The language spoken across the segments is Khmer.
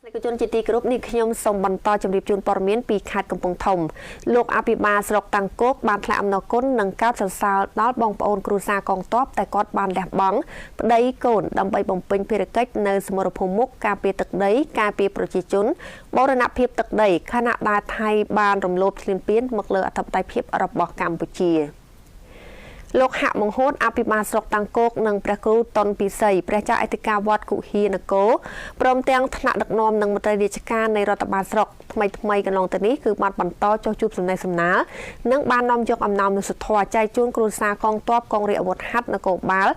និកជនជាទីគោរពនេះខ្ញុំសូមបន្តជម្រាបជូនព័ត៌មានពីខេត្តកំពង់ធំលោកអភិបាលស្រុកតាំងគោកបានថ្លែងអំណរគុណនិងកោតសរសើរដល់បងប្អូនគ្រួសារកងទ័ពតែគាត់បានលះបង់ប្តីកូនដើម្បីបំពេញភារកិច្ចនៅសមរភូមិមុខការពារទឹកដីការពារប្រជាជនបូរណភាពទឹកដីខណៈដែលថៃបានរំលោភឈ្លានពានមកលើអធិបតេយ្យភាពរបស់កម្ពុជា។ លោកហាក់មង្ហួតអភិបាលស្រុកតាំងគោកនិងព្រះគ្រូតុនពិសីព្រះចៅអធិការវត្តគុហានគរព្រមទាំងថ្នាក់ដឹកនាំនិងមន្ត្រីរាជការនៃរដ្ឋបាលស្រុកថ្មីថ្មីកន្លងទៅនេះគឺបានបន្តចុះជួបសំណេះសំណាលនិងបាននាំយកអំណោយនុសធម៌ចែកជូនគ្រួសារកងទ័ពកងរាជអាវុធហត្ថនគរបាល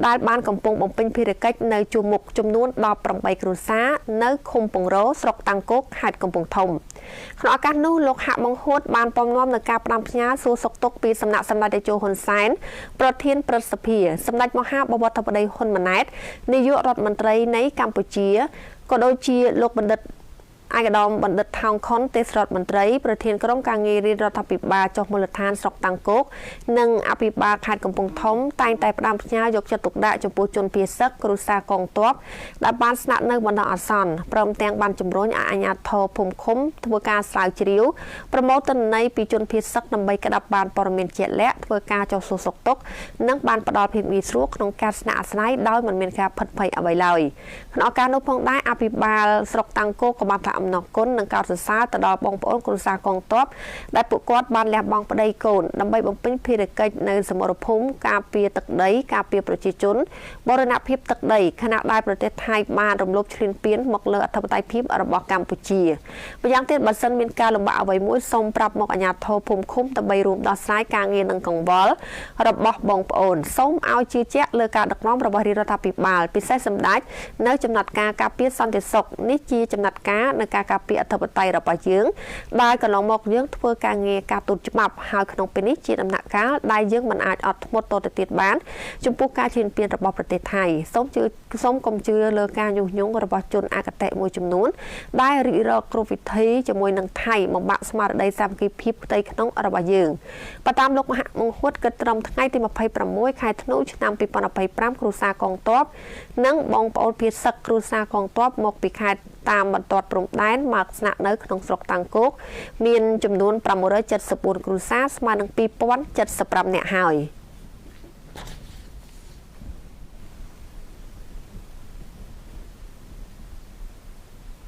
ដែលបានកំពុងបំពេញភារកិច្ចនៅជួរមុខចំនួន18គ្រួសារនៅឃុំពង្រោស្រុកតាំងគោកខេត្តកំពង់ធំក្នុងឱកាសនោះលោកហាក់បង្ហួតបានពំនាំនៅការផ្ដាំផ្ញើសួរសុខទុក្ខពីសំណាក់សម្ដេចតេជោហ៊ុនសែនប្រធានព្រឹទ្ធសភាសម្ដេចមហាបវរធិបតីហ៊ុនម៉ាណែតនាយករដ្ឋមន្ត្រីនៃកម្ពុជាក៏ដូចជាលោកបណ្ឌិតឯកឧត្តមបណ្ឌិតថោងខុនទេសរដ្ឋមន្ត្រីប្រធានក្រុមការងាររាជរដ្ឋាភិបាលចុះមូលដ្ឋានស្រុកតាំងគោកនិងអភិបាលខេត្តកំពង់ធំតែងតែផ្ដាំផ្ញើយកចិត្តទុកដាក់ចំពោះជនភៀសសឹកគ្រួសារកងទ័ពដែលបានស្នាក់នៅបណ្ដោះអាសន្នព្រមទាំងបានជំរុញឲ្យអាជ្ញាធរភូមិឃុំធ្វើការស្រាវជ្រាវប្រមូលទិន្នន័យពីជនភៀសសឹកដើម្បីក្តាប់បានព័ត៌មានជាក់លាក់ធ្វើការចុះសួរសុខទុក្ខនិងបានផ្ដល់ភាពងាយស្រួលក្នុងការស្នាក់អាស្រ័យដោយមិនមានការភិតភ័យអ្វីឡើយក្នុងឱកាសនោះផងដែរអភិបាលស្រុកតាំងគោកក៏បានថាអំណរគុណនិងកោតសរសើរទៅដល់បងប្អូនគ្រួសារកងទ័ពដែលពួកគាត់បានលះបង់ប្តីកូនដើម្បីបំពេញភារកិច្ចនៅសមរភូមិការពារទឹកដីការពារប្រជាជនបូរណភាពទឹកដីខណៈដែលប្រទេសថៃបានរំលោភឈ្លានពានមកលើអធិបតេយ្យភាពរបស់កម្ពុជាម្យ៉ាងទៀតបើសិនមានការលំបាកអ្វីមួយសូមប្រាប់មកអាជ្ញាធរភូមិឃុំដើម្បីរួមដោះស្រាយការងារនិងកង្វល់របស់បងប្អូនសូមឲ្យជឿជាក់លើការដឹកនាំរបស់រាជរដ្ឋាភិបាលពិសេសសម្ដេចនៅចំណាត់ការការពារសន្តិសុខនេះជាចំណាត់ការនៅការការពារអធិបតេយ្យរបស់យើងដែលកន្លងមកយើងធ្វើការងារការទូតច្បាប់ហើយក្នុងពេលនេះជាដំណាក់កាលដែលយើងមិនអាចអត់ធ្មត់តទៅទៀតបានចំពោះការឈ្លានពានរបស់ប្រទេសថៃសូមជឿសូមកុំជឿលើការញុះញង់របស់ជនអគតិមួយចំនួនដែលរិះរកគ្រប់វិធីជាមួយនឹងថៃបំបាក់ស្មារតីសាមគ្គីភាពផ្ទៃក្នុងរបស់យើងបើតាមលោកមហាមង្ហួតគិតត្រឹមថ្ងៃទី26ខែធ្នូឆ្នាំ2025គ្រួសារកងទ័ពនិងបងប្អូនភៀសសឹកគ្រួសារកងទ័ពមកពីខេត្តតាមបន្ទាត់ព្រំដែនមកស្នាក់នៅក្នុងស្រុកតាំងគោកមានចំនួន574គ្រួសារស្មើនឹង2075នាក់ហើយ។